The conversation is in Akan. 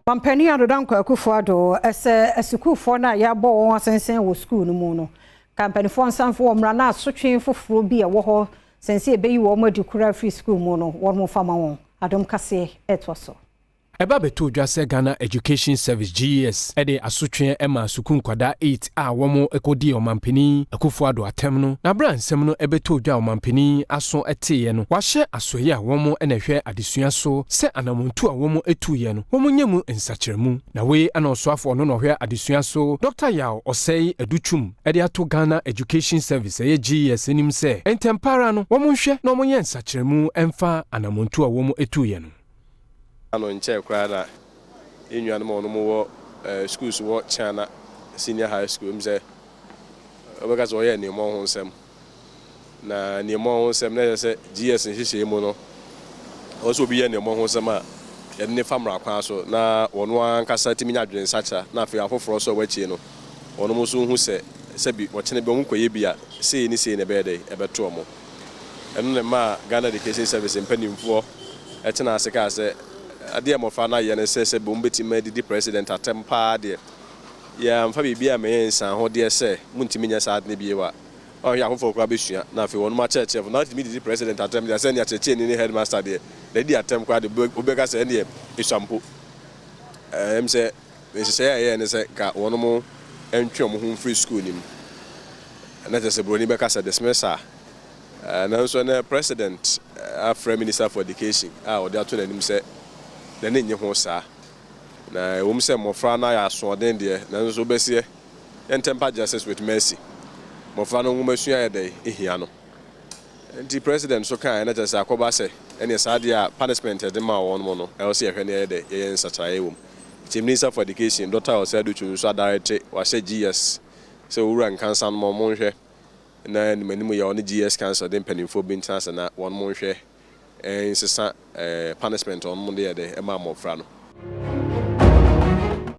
Mampanin Addo Dankwa Akufo-Addo sɛ asukuufoɔ no a yɛabɔ wɔn asensɛn wɔ sukuu no mu no, ka mpanimfoɔ nsanfo wɔ mmara no asotwe foforɔ bi a ɛwɔ hɔ sɛnsi ɛbɛyi wɔn adi kura firi sukuu mu no, wɔn mo fa ma wɔn. Adom Kaseɛ ɛtoa so. Ɛba bɛtɔ dwa sɛ Ghana Education Service, GES, ɛde asotwe ma sukuu nkwadaa 8 a wɔn kɔdi Ɔmampanin Akufo Addo atɛm no. Na berɛ a nsɛm no ɛbɛtɔ dwa a ɔmampanin aso teeɛ no, wahyɛ asɔeɛ a wɔn na ɛhwɛ adesua so sɛ anammɔntu a wɔn tuiɛ no, wɔn nyɛ mu nsakyerɛmu. Na wei ana ɔsoafoɔ no na ɔhwɛ adesua so, Dr Yaw Osei Adutwum, ɛde ato Ghana Education Service, ɛyɛ GES, anim sɛ ntɛmpa ara no wɔn nhwɛ na wɔn nyɛ nsakyerɛmu ɛmfa anammɔntu a wɔn tuiɛ no. Ano nkyɛn koraa na yɛn nuanom a wɔn wɔ schools wɔ Chiana Senior High School mu sɛ wɔbɛka sɛ wɔyɛ nneɛma ho nsɛm na nneɛma ho nsɛm na yɛ sɛ GES nhyehyɛe mu no, wɔn nso obi yɛ nneɛma ho nsɛm a, yɛde ne fa mmara kwan so na wɔn ankasa tumi nya adwene nsakyera, na afei afoforɔ nso a wɔakyie no, wɔn nso hu sɛ sɛbi wɔkyene bi wɔn kɔyɛ bi a, sei ne sei na ɛbɛyɛ dɛ ɛbɛto wɔn. Ɛno na mmaa Ghana Education Service mpanimfoɔ ɛtena ase kaa sɛ adeɛ a mmɔfra no ayɛ no sɛ wɔn bɛtumi adidi president atɛm paa deɛ, yɛamfa biribi a mɛyɛ nsan ho deɛ sɛ muntumi nyɛ saa ade no bio a ɔhwɛ afoforɔ koraa bɛsua. Na afei wɔn akyerɛkyerɛfo na wɔtumi didi president atɛm deɛ, sɛ nea kyerɛkyerɛni ne headmaster deɛ na didi atɛm koraa de, wobɛka sɛ ɛneɛ esua mpo. Sɛ nhyehyɛeɛ a ɛyɛ ne sɛ ka wɔn mo ntwe wɔn ho mfiri sukuu nim na kyerɛ sɛ buroni bɛka sɛ dismissal. Nanso ɛnɛ president afrɛ Minister for Education a ɔde ato n'anim sɛ n'ani nye ho saa, na ɛwɔ mu sɛ mmɔfra no ayɛ asoɔden deɛ, nanso wobɛseɛ yɛn justice with mercy. Mmɔfra no nwoma sua yɛ dɛ ehia no, nti president so kaa ɛna kyerɛ sɛ akɔba sɛ ɛneɛ saa deɛ a punishment ɛde ma wɔn mo no, ɛwɔ sɛ yɛhwɛ ne yɛyɛ dɛ yɛyɛ nsakyeraeɛ wɔ mu. Nti Minister for Education, Dr Osei Adutwum, nso adarete wahyɛ GES sɛ owura Nkansa no ma ɔmo nhwɛ na anim anim yɛ ɔne GES Council de mpanimfoɔ bi ntena ase na wɔn mo nhwɛ nsesa punishment wɔn mo de yɛ dɛ ɛma mmɔfra no.